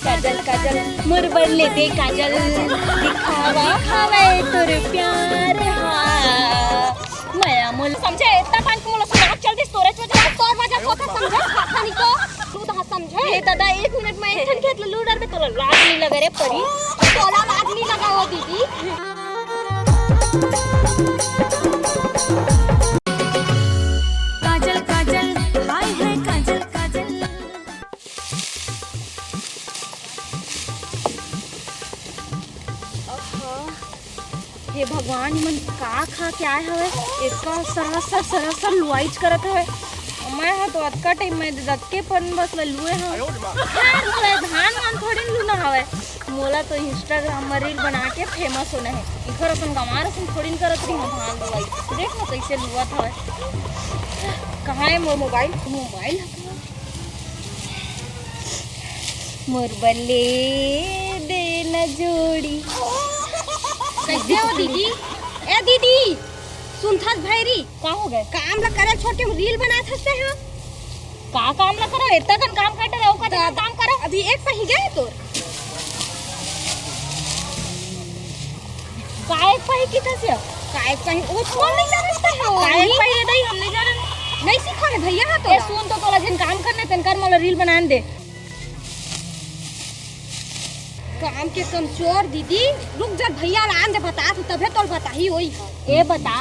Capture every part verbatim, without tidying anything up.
काजल काजल मोर बर ले दे काजल, दिखावा हवय तोर प्यार हा। मया मोला समझे, इतना टाइम के मोला सुना चल दिस तोरे वजह, तोर वजह से तो समझे, खाखा नहीं तो तू तो समझे। हे दादा, एक मिनट में एक ठन खेत ल लू डरबे, तोला लाज नहीं लगे रे परी, तोला लाज नहीं लगा हो दीदी। काजल काजल, हाय हाय काजल काजल। अहा, हे भगवान, ये मन का खा के आए हवे? एका सरासर, सरासर लुआइच करत हवे। मैं ह तो अतका टाइम में दतके पन बस ल लुए हव। खैर, मोला धान वान थोड़ी लूना हवे, मोला तो Instagram में reel बना के famous होना है। इखर असन गंवार असन थोड़ी न करत रही हूँ धान लुआई। देख ना कैसे लुआत हवे। कहाँ है मोर मोबाइल? मोबाइल ह कहाँ? मोर बर ले दे न जोड़ी। कैसे हो दीदी? ए दीदी, सुनथस भैरी? का हो गए? काम ला करे छोड़ के reel बनात हस ते हा? का काम ला करो? इतना कन काम करते रहो, का काम करो? अभी एक पही गए तोर। का एक पही की था सिया? का एक पही? वो फोन नहीं जानते हो? का एक पही ये नहीं, हम नहीं जाने। नहीं सिखा है भैया हा तो। ए, सुन तो, तोला जिन काम करने, तेन कर, मोला reel बनान दे। काम के कमचोर दीदी, रुक जा, भैया ला आन दे, बता तू, तभे तोल बताही होई। ए बता,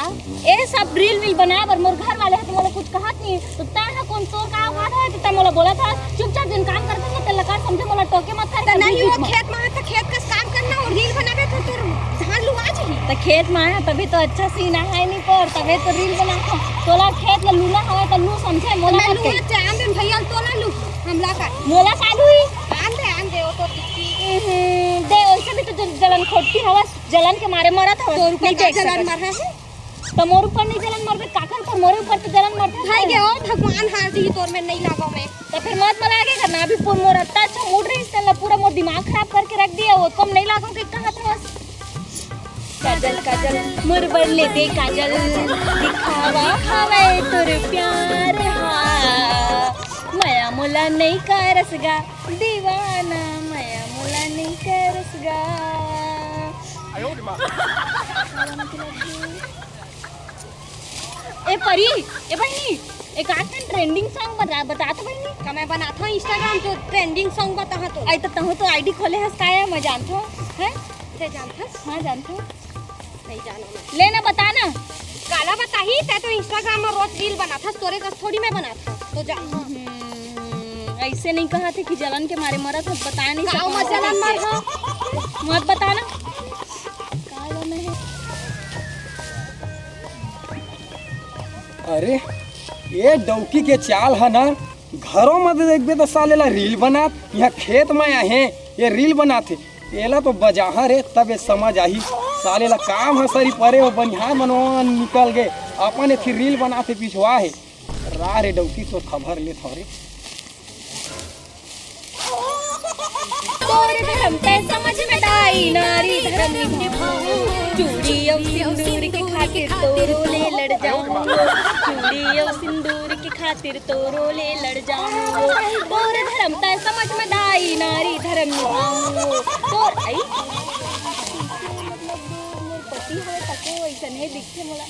ए सब reel वील बनाए बर मोर घर वाले ह तो मोला कुछ कहत नहीं, तो तैं ह कौन तोर का औकात है, तो तैं मोला बोलत हस, चुपचाप जिन काम करत हस, तेला कर समझे, मोला टोके मत कर, त नहीं, वो खेत में है, तो खेत का काम करना और reel बनाबे तो तोर धान लुआ जाही। त खेत में है, तभी तो अच्छा सीन है नहीं पर, तभी तो reel बनाथो। तोला खेत में लूना हवे, तो लू समझे, मोला मैं मत लुआ कही। जान दे भैया, तोला लू, हमला का। मोला का लुई? आन दे, आन दे, वो तो टिक्की। हम्म, दे, वैसे भी तो जल-, जलन खोटती हवस, जलन के मारे मरत हवस, तोर ऊपर नहीं का देख जलन सकत। मर है? त मोर ऊपर नहीं जलन मरबे, काकर ऊपर? मोरे ऊपर तो जलन मरबे। भाई के ओ भगवान हार दी तोर में नहीं लागो मैं। तो फिर मत मला आगे करना, अभी पूर मोर अत्ता अच्छा मूड रही, इसने पूरा मोर दिमाग खराब करके रख दिया, वो कम नहीं लागो के कहा था बस। काजल काजल मोर बर ले दे काजल, दिखावा हवे तोर प्यार हा। मया मोला नहीं करसगा दीवाना, मया मोला नहीं करसगा। ए परी, ए बहिनी, एक आध ठन trending song बता, बता तो बहिनी। का मैं बनात हूँ Instagram जो trending song बताहा तो। आई तो तहु तो ID खोले हस काय, मैं जानत हूँ, हैं? ते जानत हस? हाँ, जानत हूँ। नहीं जानो मैं। ले ना, बता ना। काला बताही, ते तो Instagram में रोज reel बनात हस, तोरे कस थोड़ी मैं बनात हूँ, तो जान। हम्म, ऐसे नहीं कहा थे कि जलन के मारे मरत हस, बताया नहीं गाँव सकत में हस जलन मर कैसे। हो। मत बता ना। का जलन है? अरे, ये डौकी के चाल है ना, घरों में देखबे तो साले ला reel बनात, यहाँ खेत में आहे, ये reel बनात है। एला तो बजाहा रे, तब ये समझ आही। साले ला काम ह सरी परे, वो बनिहार मन निकल गए, अपन एथी reel बनात हे, पिछवा हे। रा रे डौकी, तोर खबर लेत हव रे। तोर धर्म तै समझ में दाई, नारी धर्म निभाऊं। चूड़ी अउ सिंदूर के खातिर तोरो ले लड़ जाऊं। चूड़ी अउ सिंदूर के खातिर तोरो ले लड़ जाऊं। तोर धर्म तै समझ में दाई, नारी धर्म निभाऊं। तोर आई, मतलब, मोर पति हवे तको अइसने दिखथे मोला।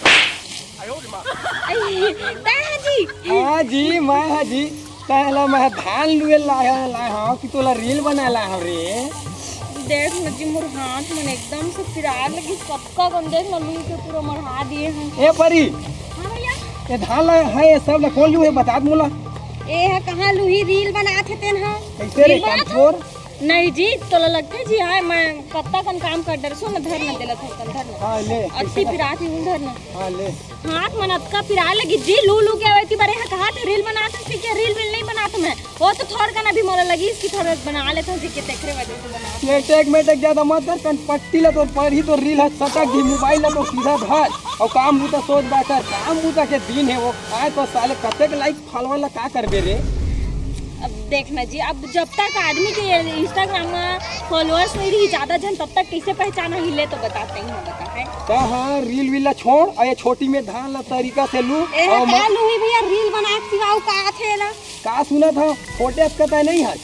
आई, तै हा जी। हाँ जी, मैं हा जी। तैं ला मैं धान लुए लाय, लाय हव कि तोला reel बनाय लाय हव रे? देख न जी, मोर हाथ मन एकदम से पिराय लगिस, कतका कन देख न लू के पूरा मढ़ा दिए हंव। ए परी, हाँ भैया। ये धान ला है, ये सब ला कौन लुए बतात मोला? ए हा कहाँ लुही, reel बनात हे तेन हा। कैसे रे, reel बनात हे? कामचोर? नहीं जी, तोला लगथे जी, हाय मैं कतका कन काम कर डरसो न, धर न देला था कन, धर न। हाँ, ले, अति कैसे? पिरात ही हूँ, धर न। हाँ, ले। हाथ मन अतका पिराय लगी जी, लू लू के आवती बरे हा कहा थे reel बनात हस के, reel वील नहीं बनात मैं। वो तो थोड़ कन अभी मोला लगिस कि थोड़ा बना लेत हस के, तेकरे वजह से बनात। ये टेक में टेक ज्यादा मत कर, कन पट्टी ला तो पढ़ी तो reel हा सटक दी, mobile ला तो सीधा धर, और काम बूता सोच बात कर, काम बूता के दिन है वो, आए तो साले कतेक like follower ला का करबे रे? अब देख ना जी, अब जब तक आदमी के Instagram में followers नहीं रही ज्यादा झन, तब तक कैसे पहचान ही ले तो बताते ही हम बता है। तो हाँ, reel वील ला छोड़, और ये छोटी में धान ला तरीका से लू, ए, और का मत लू ही भैया, reel बना के सिवाऊ का थे ना? का सुना था, फोटे अतका तय नहीं है।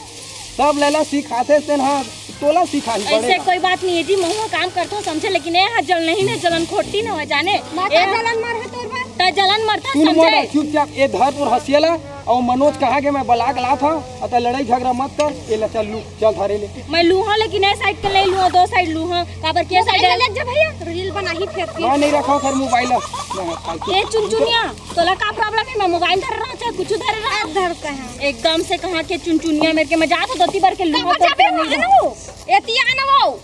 अब लैला सिखाथे तेन हा तोला सिखाही ऐसे बड़े। कोई बात नहीं है जी, महू काम करथो समझे, लेकिन ए हा जल नहीं ने जलन खोटी न हो जाने। माता ए जलन मर है तोर बर। त जलन मरथा सुन मोर समझे। बात, चुपचाप ए धर तोर हसिया ला। अउ मनोज कहा के मैं बलाक लात हूँ, अत लड़ाई झगड़ा मत कर। ए ला चल लू, चल धरे ले। मैं लूहा लेकिन ए साइड के नहीं लूहा, दो साइड लूहा। काबर के मोबाइल साइड ला ले जा भैया, रील बनाही फिर। मैं नहीं रखा फिर मोबाइल ला। मैं फालतू। ए चुनचुनिया, तोला का प्रॉब्लम है? मैं मोबाइल धरे रहा चाहे कुछ धरे रहा। आप धर कहाँ? एकदम से कहाँ के चुनचुनिया मेरे के, मैं जात हूँ दोती बर के लूहा तो तोर पे नहीं लूहा। एती आना वो।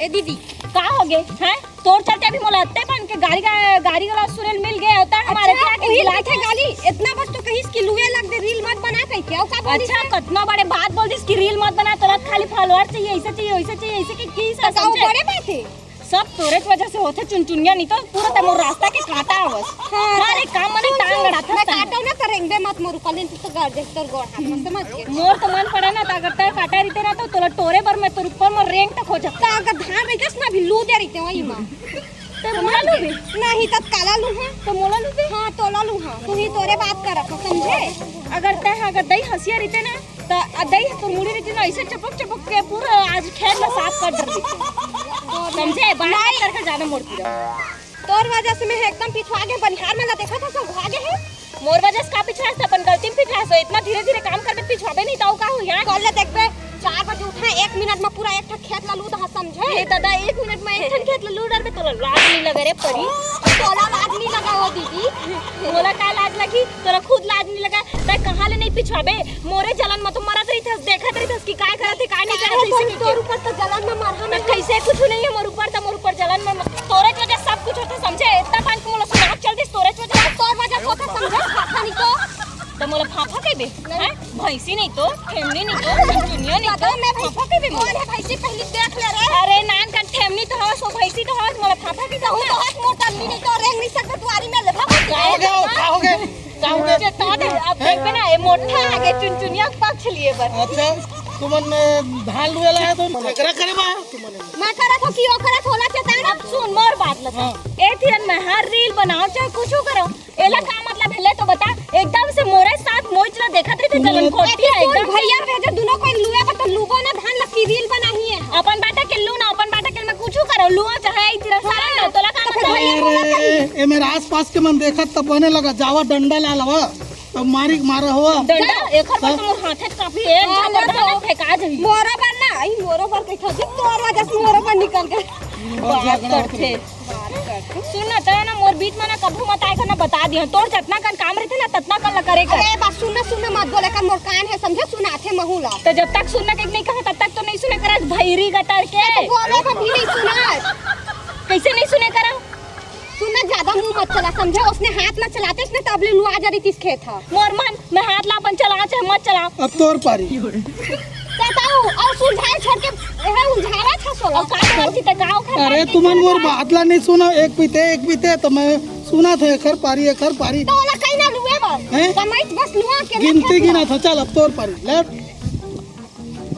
ए दीदी, का हो गे? हैं? तोर चलते अभी मोला अत्ते बन के गाड़ी का, गाड़ी वाला सुरेल मिल गए होता है हमारे अच्छा, क्या के वही गिला बात है गाली। इतना बस तो कहिस कि लुए लग दे, रील मत बना कह के। अउ का बोलिस अच्छा, है? कतना बड़े बात बोल दिस कि रील मत बना, तोला खाली फॉलोअर चाहिए, ऐसे चाहिए, वैसे चाहिए, ऐसे कि, की तो का वो समझे? बड़े बात है? सब तोरे वजह से होथे चुनचुनिया, नहीं तो पूरा ते मोर रास्ता के काटा आवस। हाँ, हर एक काम मने सुन, टांग सुन, अड़ाथस मैं तैं। काटो ना करेंगे, मत मोर ऊपर, नहीं तो गड़ जाए तोर गोड़ हाथ में, समझ गए? मोर तो मन पड़े ना, त अगर तैं काटा रहिते ना, तो तोला टोरे बर मैं तोर ऊपर में रेंग तक हो जाता। तो अगर धान रहिते ना, अभी लू दे रहिते वही माँ। तो मोला लू भी? नहीं, तो काला लू है। तो मोला लू भी? हाँ, तोला लू हाँ, तू ही तोरे बात कर, समझे? अगर तैं, अगर दई हंसिया रहिते ना, त अदई ह तोर मुड़ी रहितिस ना, ऐसे चपक चपक के पूरा आज खेत ला साफ कर डर देते। समझे? बाहर नहीं। करके जाना मोर पूरा। तोर वजह से मैं एकदम पिछुआ गे, बनिहार मन ला देखत हस, सब घुआ गे हे। मोर वजह से का पिछुआ से? अपन गलती में पिछुआ से। इतना धीरे धीरे काम करबे, पिछुआबे नहीं, त अउ का हो यार? कर ले देखबे, चार बजे उठा, एक मिनट में पूरा एक ठक खेत ला लूद हस, समझे? हे दादा, एक मिनट में एक ठन खेत ला लूद डरबे, तोला लाज नहीं लगे रे परी? तोला लाज नहीं लगा हो दीदी? मोला का लाज लगी? तोला खुद लाज नहीं लगा? तैं कहाँ ले नहीं पिछुआबे? मोरे जलन म तो मरत रहिथस, देखत रहिथस कि काय करत हे, काय नहीं करत हे, तोर, इसे तोर ऊपर तो जलन म मरहा त मैं। कैसे कुछ नहीं है मोर ऊपर, त मोर ऊपर जलन म, तोरे वजह सब कुछ होथे, समझे? इतना पान के मोला सुनात चल दिस, तोरे वजह। तोर वजह से होथे, समझे? फाफा नहीं तो। त मोला फाफा कहिबे? हैं? भैंसी नहीं तो, खेमनी नहीं तो, चुनचुनिया नहीं तो, बताओ, मैं भैंसी फाफा कहिबे मोला? कौन है भैंसी? पहले देख ले रे। अरे नान का खेमनी तो हवस, वो भैंसी तो हवस, मोला फाफा कहिबे? तो हूँ तो हवस, मोर टल्ली नहीं तो, रेंग नहीं सकते, दुआरी में ले भागो। का हो गया? का हो गया? का हो गया? चेता दे, अब देखबे ना, ए मोठा आगे चुनचुनिया पक्ष लिए बर। अच्छा, तुमन में धान लुए ला है तो झगड़ा करे बा तुमन में। मैं करत हो कि ओकरा थोला चेता। अब सुन मोर बात लता। हाँ। ए थिरन मैं हर रील बनाओ चाहे कुछ करो, एला का मतलब है ले तो बता। एकदम से मोरे साथ मोइच ला देखत रहिथे, जलन खोटी है एकदम। भैया भेजे दुनो कोई लुए बा तो लुबो ना धान ला की रील बनाही है। अपन बाटा के लू ना, अपन बाटा के मैं कुछ करो, लुआ चाहे आई तेरा सारा ना, तोला का मतलब है? अरे, ए मेरे आसपास के मन देखत त बने लगा, जावा डंडा ला लवा, तब मारी मारा हुआ। डंडा? एकर पर तो मोर हाथे काफी एक झापड़ डाल फेंका जाही। मोरो बर ना, आई मोरो बर के खाजी, तोर वजह से मोरो बर निकल गए। बात करथे। सुन ना, तय ना मोर बीच में ना कभू मत आए कर ना, बता दिया। तोर जतना कन काम रहिथे ना, ततना कन ला करे कर। अरे बस सुन ना, सुन ना, मत बोले कर, मोर कान है समझे, सुनाथे महू ला। तो जब तक सुनना के नहीं कहा, तब तक तो नहीं सुने कर, भैरी गतर के। तो बोले का भी नहीं सुना। कैसे नहीं सुने कर? सुन ना, ज्यादा मुंह मत चला समझे, उसने हाथ ला चलाते, इसने तबले लुआ जा रही थी खेत हा। मोर मन मैं हाथ ला अपन चला चाहे मत चला। अब तोर पारी। बताओ, और सुलझाए छोड़ के, एहे उलझावा था सोला। और का करत थी, त का ओखर अरे बात तुमन मोर बात ला नहीं सुना, एक पीते, एक पीते, तो मैं सुना था, एखर पारी, एखर पारी। तो ओला कहीं ना लुए बस। हैं? कमाई बस लुआ के गिनती गिना था, चल अब तोर पारी, ले।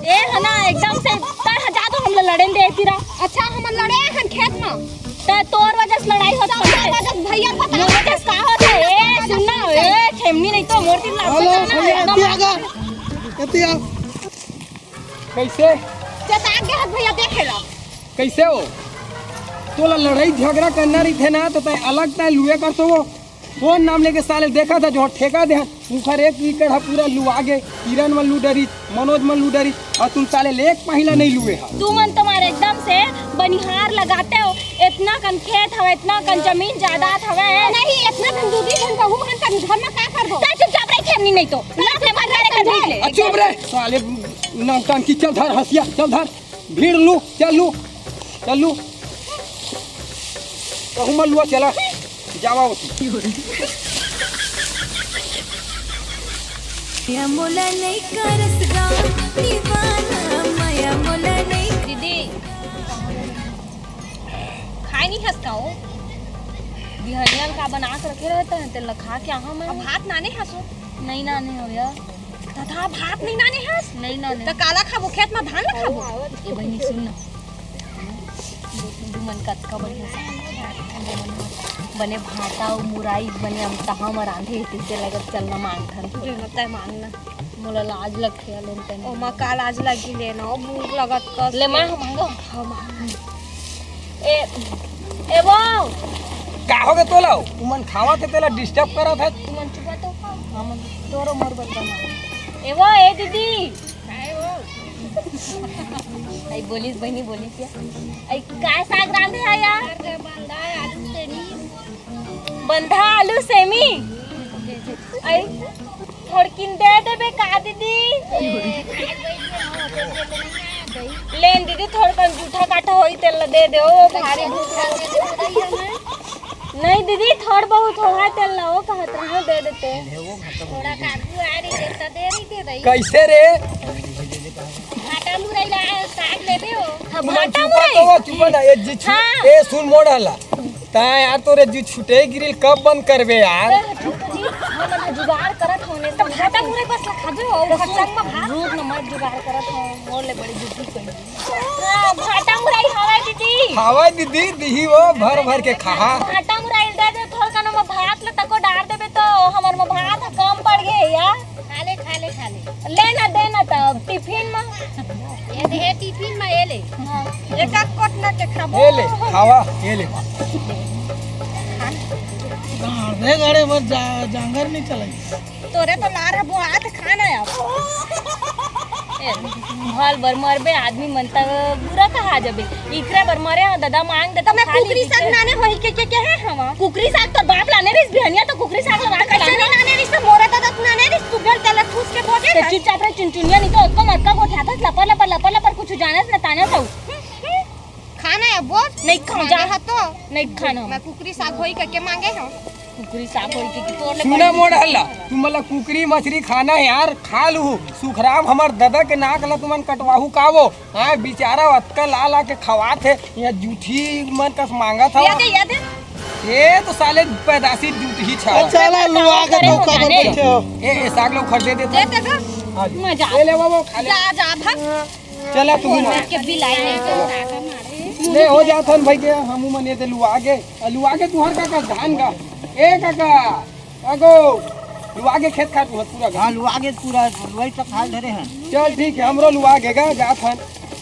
ए हना एकदम से तर हजा दो, हम लड़े दे तीरा। अच्छा, हम लड़े हन खेत में। त तोर वजह से लड़ाई होत सब है। वजह से भैया पता मोर वजह से का होत है? ए, सुन ना, ए, खेमनी नहीं तो मोर दिल हेलो, भैया, एती आ गा। एती आ। कैसे? चेता गए हत भैया, देखे ला। कैसे हो? तोला लड़ाई झगड़ा करना रही थे ना, तो तय अलग तय लुए कर तो वो। कौन नाम लेके साले देखा था जो ठेका दे, उखर एक एकड़ ह पूरा लुआ गे, किरण मन लू डरिस, मनोज मन लू डरिस, और तुम साले ले एक पहिला नहीं लुए हा। तुमन तुम्हारे एकदम से बनिहार लगाते हो, इतना कन खेत हवे, इतना कन जमीन जायदाद हवे। नहीं, इतना कन दूधी धन बहू मन कन घर में का करबो? तै चुपचाप रही खेमनी नहीं तो। ना अपने घर में कर ले। आ, चुप रे, साले नौटंकी, चल धर हसिया, चल धर। भीड़ लू, चल लू, चल लू। कहूँ मत लुआ, चला, जावा होती। या मोला नहीं करस गाँव दीवाना, माया मोला नहीं। दीदी, खाए नहीं हस का हो? बिहनिया का बना के रखे रहता है, तेल खा के आहा मैं। अब भात नाने हसो? नहीं नाने हो यार। तथा भात नहीं नाने हस? नहीं नाने। त काला खाबो, खेत में धान ला खाबो? ए बहिनी सुन ना। दू मन कतका बढ़िया से बने भाटा अउ मुरई बने अमतहा म रांधे, तइसे लगत चल ना मांगथन। जो लगता है मांगना। मोला लाज लगथे लेन तेन। ओमा का लाज लगी लेना, ओ भूख लगत कस ले माँ, हम मांगो। हाँ, माँ। ए, ए वो। का होगे तोला? तुमन खावत हे तेला disturb करत हे। तुमन चुप तो खाओ। हमन तोरो मोर बंदा माँ। ए वो, ए दीदी। आई बोलिस बहिनी, बोलिस या। आई का साग रांधे हा यार? बंधा आलू सेमी। बंधा आलू सेमी। आई थोड़किन दे देबे का दीदी? लेन दीदी, थोड़कन जूठा काठा होई तेला दे दे, ओ भारी भूख लगे। नहीं दीदी, थोड़ बहुत होहा तेला, ओ कहत रहा दे देते। थोड़ा काबू आ रही है तो दे रही थे भाई। कैसे रे? भाटा मुरई ला साग लेबे हो। हाँ, भाटा मुरई। चुप ना, ये जी छु-, हाँ। ए सुन मोड़ हला। ता यार तोरे जी छुटे गिरिल कब बंद करबे यार? ए, हमन जुगाड़ करत होने से भाटा मुरई बस ला खाबे हो, तो खसम में भात। रुक न, मैं जुगाड़ करत हूँ, मोर ले बड़ी जुटी कोई। हाँ, भाटा मुरई हवय दीदी। हवय दीदी, दिही वो भर भर के खाहा। भाटा मुरई दे दे, थोड़कन में भात ल तको डार देबे तो हमर में भात ह कम पड़ गे या। खा ले, खा ले, खा ले। ले ना, दे ना तब टिफिन में। ये दे, ये टिफिन में ये ले। हाँ। एक आध कोट ना के खाबो। ये ले, खावा, ये ले। गाड़े गाड़े बस जा-, जांगर नहीं चलाई। तोरे तो लार ह बोहात, खा ना अब। ए, भल बर मरबे, आदमी मन त बुरा कहा जबे। इकरे बर मरे ह, ददा मांग दे त मैं कुकरी साग नाने होही के, के, के है हवा? कुकरी साग तोर बाप लाने रिस बिहनिया, तो कुकरी साग लगा के कैसे लाने। नहीं लाने रिस, मोरा ददा तू नाने रिस, तू बेल तेला ठूस के धो दे ते ना। चुपचाप रे चुनचुनिया, नहीं तो ओतको मरका गोठियाथस, लपर, लपर, लपर, लपर, कुछ जानस न तानस हऊ। खाना है बोल। नहीं खाना। मांगे है तो। नहीं खाना। मैं कुकरी साग होई करके मांगे हूँ। कुकरी साग होई के, के तोर ले सुना बड़ी मोड़ हल्ला, तू मला कुकरी मछली खाना है यार, खा लू। सुखराम हमर ददा के नाक ला तुमन कटवाहू कावो। हाँ, बेचारा अतका ला ला के खवात है, यहाँ जूठी मन कस मांगत हवा। ये दे, ये दे। ये तो साले पैदाशी जूठी छा। अच्छा, ला, लुआ के करे तो हो का जाने। बैठे हो। ए, ए, साग लो खरीदे देते। दे दे। हाँ जी। मजा। ये ले बाबू, खा ले। जा, जा, भाग। चला तू। के बिलाई नहीं तो। ले हो जात हन भाई के, हमू मन ये दे लुआ के, लुआ के तुहर का, का धान का। ए काका, अगो, लुआ के खेत खार तुहर पूरा का। हाँ, लुआ के पूरा, लुआई तक हाल धरे हैं। चल ठीक है, हमरो लुआ के गा, जात हन।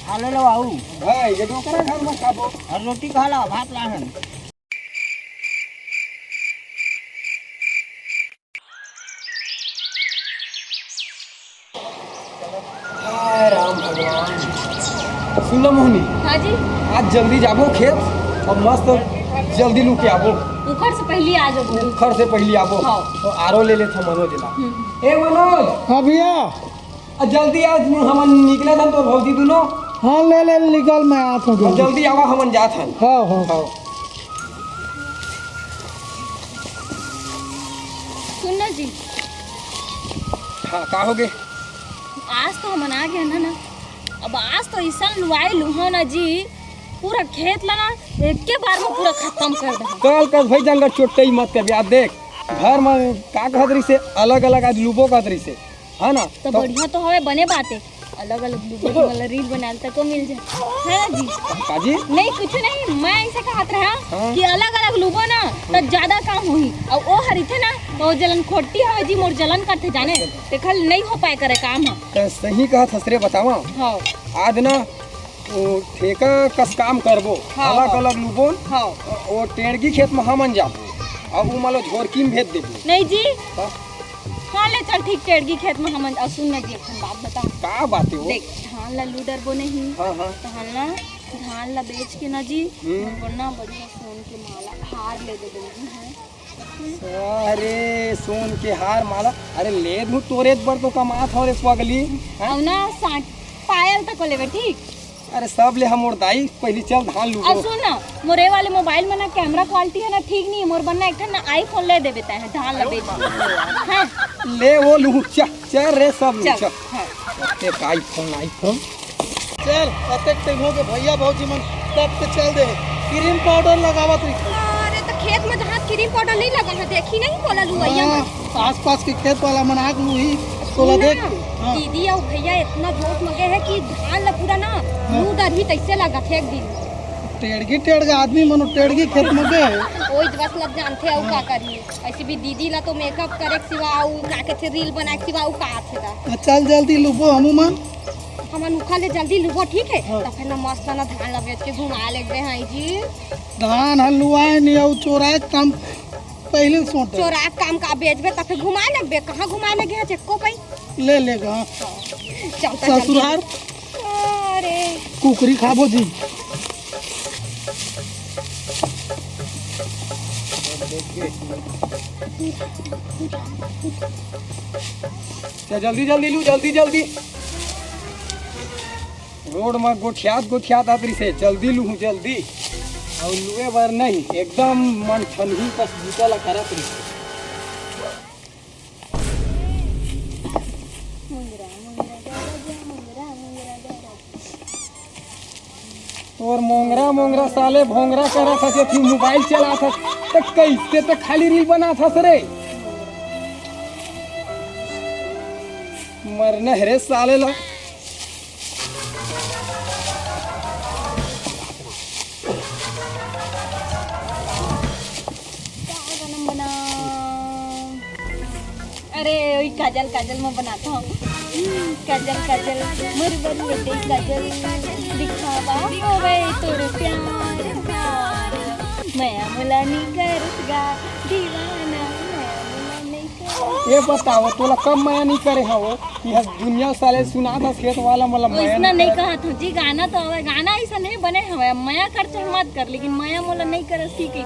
खा ले लो आऊ। भाई, ये डोकरा घर में खाबो। और रोटी खा ला, भात ला हन। हाय राम भगवान। सुन ना मोहनी, हाँ जी। आज जल्दी जाबो खेत और मस्त जल्दी लुके आबो। उखड़ से पहली आ जाबो। उखड़ से पहली आबो। हाँ। तो आरो ले लेथा मनोज ला। हम्म। ए मनोज। हाँ भैया। आ जल्दी आज हमन निकलत हन तोर भौजी दुनो। हाँ, ले, ले, निकल, मैं आत हूँ हाँ, जल्दी। जल्दी आवा, हमन जात हन। हाँ, हाँ। हाँ। सुन ना जी। हाँ, का हो गे? आज तो हमन आ गे हन ना। अब आज तो अइसन लुआई लुहूँ ना जी, पूरा खेत ला ना एके बार में पूरा खतम कर देहूँ। कल कस भाई जंगल चोटई मत करबे। आज देख, घर में का कहत रहिसे, अलग-अलग आज लुबो कहत रहिसे। है ना? तो तो बढ़िया तो हवे, बने बात है। अलग-अलग लुबो मन ला reel बनाए ल तको मिल जाए। है ना जी? का जी? नहीं, कुछ नहीं, मैं ऐसे कहत रहा हाँ। कि अलग-अलग लुबो ना, तो ज्यादा काम होही। और वो हरिथे ना, तो जलन खोटी हवे जी, मोर जलन करथे जाने। देखल नहीं हो पाए करे काम ह। तो सही कहत हस रे, बतावा। हाँ। आज ना, वो ठेका कस काम करबो, हाँ, अलग-अलग लुबो, हाँ। वो टेड़गी खेत में हमन जाबो, और वो मान लो झोरकी में भेज देबो। नहीं जी। हाँ। हाँ, ले चल, ठीक, टेड़गी खेत में हमन, अउ सुन ना जी, एक ठन बात बताओ। का बात है वो? देख, धान ला लू डरबो नहीं, हाँ, हाँ। धान ला, धान ला बेच के ना जी, हम्म। हमन ना बढ़िया सोन के माला, हार ले दे देंगे, हैं? अरे, सोन के हार माला, अरे, ले दू, तोरे बर तो कमात हो रे पगली, हैं? अउ ना, सांट, पायल तक लेबे, ठीक? अरे सब ले हमर दाई, पहली चल धान लू। अब सुन ना, मोरे वाले मोबाइल में ना कैमरा क्वालिटी है ना ठीक नहीं, मोर बर ना एक ठन ना iPhone ले देबे तैं, धान ला बेच के। हाँ। ले वो लू, चल, चल रे सब लू, चल, चल। हाँ। एक iPhone, iPhone। चल, अतेक टाइम हो गए भैया भौजी मन तब से चल दे, क्रीम पाउडर लगावत रही। अरे तो खेत में जहाँ क्रीम पाउडर नहीं लगा है, देखी नहीं बोला लुवैया हाँ, मन। आसपास के खेत वाला मन आग लूही, तोला सुन देख ना, के, हाँ। दीदी अउ भैया इतना जोश में गए है कि धान ला पूरा ना हाँ। लू डरही तैसे लगा थे एक दिन। टेड़गी टेड़गा आदमी मनो टेड़गी खेत में गए। ओई बस लब जानथे अउ का करही। ऐसे भी दीदी ला तो मेकअप करे के सिवा अउ का कथे, रील बनाए के सिवा अउ का आथे ता। चल जल्दी लुबो हमू मन। हमन उखा ले जल्दी लुबो, ठीक है? हाँ। त फिर ना मस्त ना धान ला बेच के घुमा लेबे हैं जी। धान ह लुआए नहीं अउ चोराए के काम पहले सोच। चोराए के काम का बेचबे त फिर घुमा लेबे, कहाँ घुमा ले गया चेक्को पई? ले लेगा। चलता ससुरार। अरे कुकरी खाबो जी। चल जल्दी जल्दी लू, जल्दी जल्दी। रोड में गोठियात गोठियात आत रहिसे, जल्दी लूहूँ जल्दी। अउ लुए बर नहीं, एकदम मन ठंडी कस बूता ला करत रहिसे। तोर मोंगरा मोंगरा साले भोंगरा करत हस, एती मोबाइल चलात हस, त कइसे त खाली रील बनात हस रे? मरना हे रे साले ला। का गाना बना? अरे, ओई काजल, काजल मैं बनाता हूँ। काजल, काजल, मोर बर ले दे काजल, दिखावा होवे तोर प्यार, प्यार। मया मोला नी करस गा दीवाना, मया मोला नी करस। ये बताओ, तोला कब मया नी करे हवो? यह दुनिया साले सुना दस खेत वाला, मतलब, मया ओइसना नहीं नहीं करे। कहत हूँ जी, गाना तो हवे, गाना ऐसा नहीं बने हवे, मया कर चाहे मत कर, लेकिन मया मोला नहीं करे, सीख।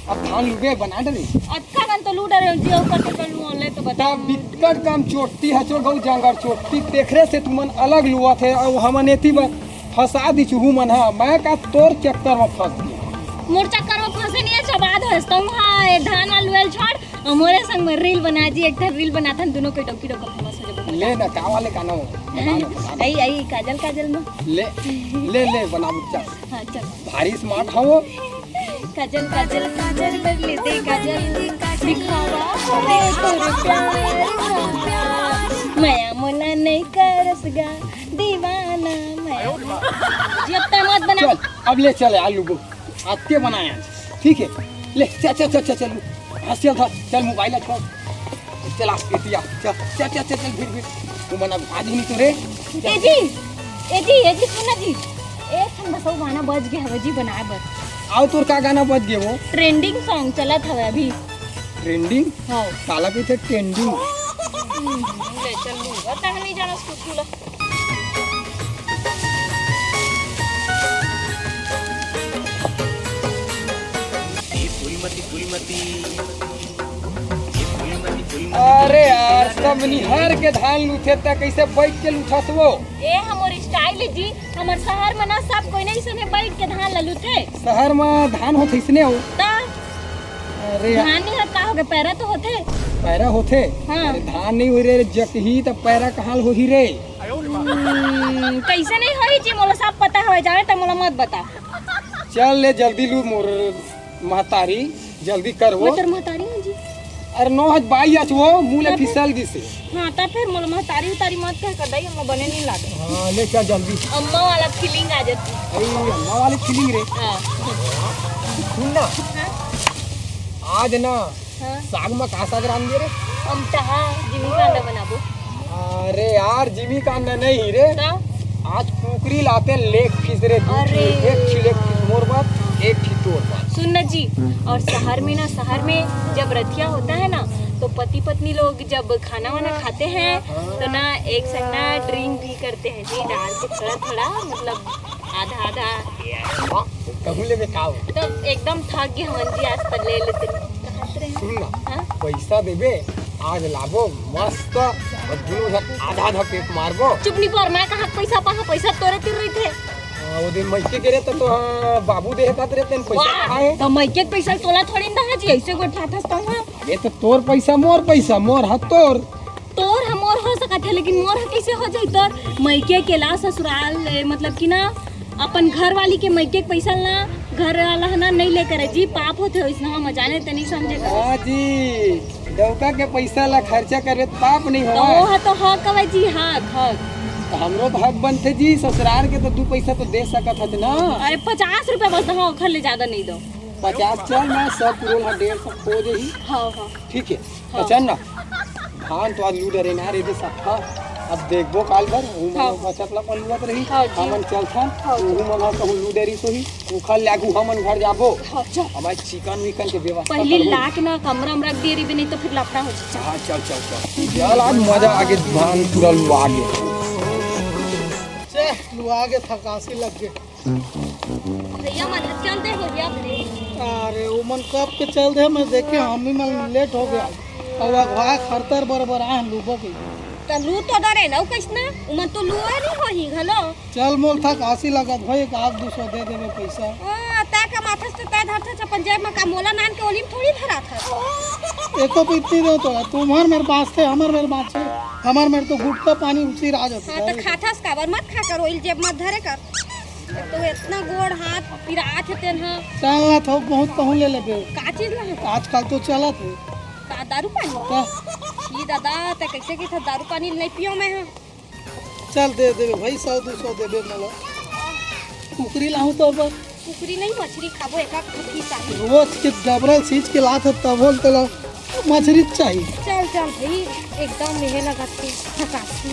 अब धान लुबे बना डरे। अतका कन तो लू डरे जी, अउ कते कन लू ले तो बता। तब बिक्कट काम चोट्टी हचो गऊ जांगर चोट्टी, तेखरे से तुमन अलग लुआ थे, अउ हमन एती बर फंसा दी चुहू मन हा। मैं का तोर चक्कर में फंस गई। मोर चक्कर में फंसे नहीं है, चबाद हंसता हूँ। हाँ, ये धान वाल वेल छोड़, अउ मोरे संग में रील बना जी, एक ठन रील बनाथन, दोनों के डौकी डौका फेमस हो जाबो। ले ना, का वाले गाना हो? बना ना, बना ना। आई, आई, काजल, काजल में। ले, ले, ले, बना चल। हाँ, चल। भारी स्मार्ट हवो। काजल, काजल, काजल कर ले दे काजल, दिखावा होवे तोर प्यार, प्यार। मया मोला नहीं करस गा दीवाना, मया। जी, अब तय मत बना। चल, अब ले चल आलू को। आते बनाए आज, ठीक है? ले, चल, चल, चल, चल, चल, हंस चल था, चल, मोबाइल छोड़, चल, आज के दिया, चल, चल, चल, चल, चल, भीड़, भीड़, तू मना आज ही नहीं तो रे। ए जी, ए जी, ए जी, सुन ना जी, एक ठन बस वो गाना बज गया हवे जी बनाए बर। आओ, तोर का गाना बज गए वो? ट्रेंडिंग सॉन्ग चलत हवे अभी। ट्रेंडिंग? हाँ। काला कहिथे ट्रेंडिंग। हम्म, ले चल लूंगा, तहनी जाना स्कूटी ला। अरे यार, सब निहर के धान लूथे त कइसे बैठ के लूथस वो? ए हमर स्टाइल हे जी, हमर शहर में ना सब कोई नहीं सने बैठ के धान ला लूथे। शहर में धान होथे इसने हो? त अरे यार। धान नहीं होत का होगे, पैरा तो होथे। पैरा होथे? हाँ। अरे धान नहीं होई रे, जकही त पैरा कहाँ ल होही रे? हम्म, कैसे नहीं होही जी, मोला सब पता हवे, जाने त मोला मत बता। चल ले जल्दी लू मोर महतारी, जल्दी कर वो। मैं तोर महतारी हूँ जी। अरे नो हज बाई आज वो मुँह ले अबे। फिसल गिसे। हाँ, त फिर मोला महतारी उतारी मत कह कर दाई, हमला बने नहीं लागे। हाँ, ले चल जल्दी। अम्मा वाला फीलिंग आ जाती। अरे अम्मा वाली फीलिंग रे। हाँ। सुन ना। हाँ? आज ना हाँ। साग में का साग रांध दे रे? हम तहा जिमी कांदा बनाबो। अरे यार, जिमी कांदा नहीं रे। का? आज कुकरी लाते लेग पीस रे, दू अरे। ठी, एक ठी लेग पीस मोर बाप, एक ठी तोर बाप। सुन ना जी, और शहर में ना, शहर में जब रथिया होता है ना, तो पति पत्नी लोग जब खाना वाना खाते हैं, हाँ। तो ना एक संग ना ड्रिंक भी करते हैं जी, डाल के थोड़ा थोड़ा, मतलब आधा आधा। वाह, कहूँ ले में का हो? तो एकदम थक गए हमन जी, आज तो ले लेते हैं। सुन ना, हाँ? पैसा देबे, आज लाबो मस्त, और दुनों झन आधा आधा पेक मारबो। चुप नहीं पर, मैं कहाँ पैसा पाहा, पैसा तोरे तिर रही थे। हाँ, वो दिन मैके गे रहे तो, तो हाँ, बाबू देहे का तेरे तेन पैसा वाह, कहाँ है? तो मैके के पैसा तोला थोड़ी ना जी, ऐसे गोठा था तो हाँ। अरे तो तोर पैसा मोर पैसा, मोर हाथ तोर। तोर हमोर हो सकत है, लेकिन मोर ह कैसे हो जाई तोर? मइके के ला ससुराल, ए, मतलब कि ना, अपन घर वाली के मइके के पैसा ला घर वाला ह ना नहीं लेकर है जी, पाप होथे। इसने हम जाने ते नहीं समझे कर। हाँ जी, डौका के पैसा ला खर्चा करबे त पाप नहीं तो होवय। वो ह तो हक हवे जी, हक, हक। हमरो भाग बनथे जी, ससुरार के तो दू पैसा तो दे सकत हच ना। अरे, पचास रुपया बस दहा, ओखर ले ज्यादा नहीं दो। पचास चल ना, सब पुरोल हा डेढ़ सौ हो जाही। हाँ, हाँ। ठीक है, हाँ। अच्छा ना, धान तो आज लू डरे ना रे दे सफा। अब देखबो काल भर, ऊ मन हाँ। बचत ला पलुवत रही, हाँ जी। हमन चलथन, हाँ जी। ऊ मन हा कहूँ लू डरी सोही, ओखर ले आगू हमन घर जाबो। हाँ, चल। अब आज चिकन विकन के व्यवस्था पहली करबो। ला के ना कमरा में रख दिए रही, नहीं तो फिर लफड़ा हो जाए। हाँ, चल, चल, चल। चल, आज मजा आगे, धान पूरा लुआ गे। चल, लुआ गे, थकासी लग गे। भैया मन चल दे हो गया। अरे, वो मन कब के चल दे, मैं देखे, हम ही मन लेट हो गया। अब अगवा खरतर बरबर आए हम लूबो के। तो लू तो डरे ना, कैसना? उमन तो लुए नहीं होही घलो। चल, मोल थकासी लगत भाई, एक आध दू सौ दे देबे पैसा। ओ, तै कमाथस त तै धरथस अपन जेब में, का मोला नान के ओली में थोड़ी धराथस। एको पीती दे तो, तुम्हार मेर बाँचथे, हमर मेर बाँचे, हमर मेर तो गुटखा पानी उसी राज होथे। हाँ, तो खाथस काबर, मत खा कर, ओइल जेब मत धरे कर। तो इतना गोड़ हाथ पिरात हे तेन ह। चल ना, थोक बहुत कहूँ ले लेबे। का चीज ला? आजकल तो चलत हे। का दारू पानी? का? ई दादा, तै कैसे कहत दारू पानी नहीं पियो मैं ह। चल दे देबे भाई, सौ दू सौ देबे मोला। कुकरी लाहूं तो अब। कुकरी नहीं, मछली खाबो, एक आध कुकरी चाहिए। रोज के डबरल सीज के लात ह, तभो ल तेला मछरी चाहिए। चल चल भाई, एकदम मेहे लगत हे थकासी।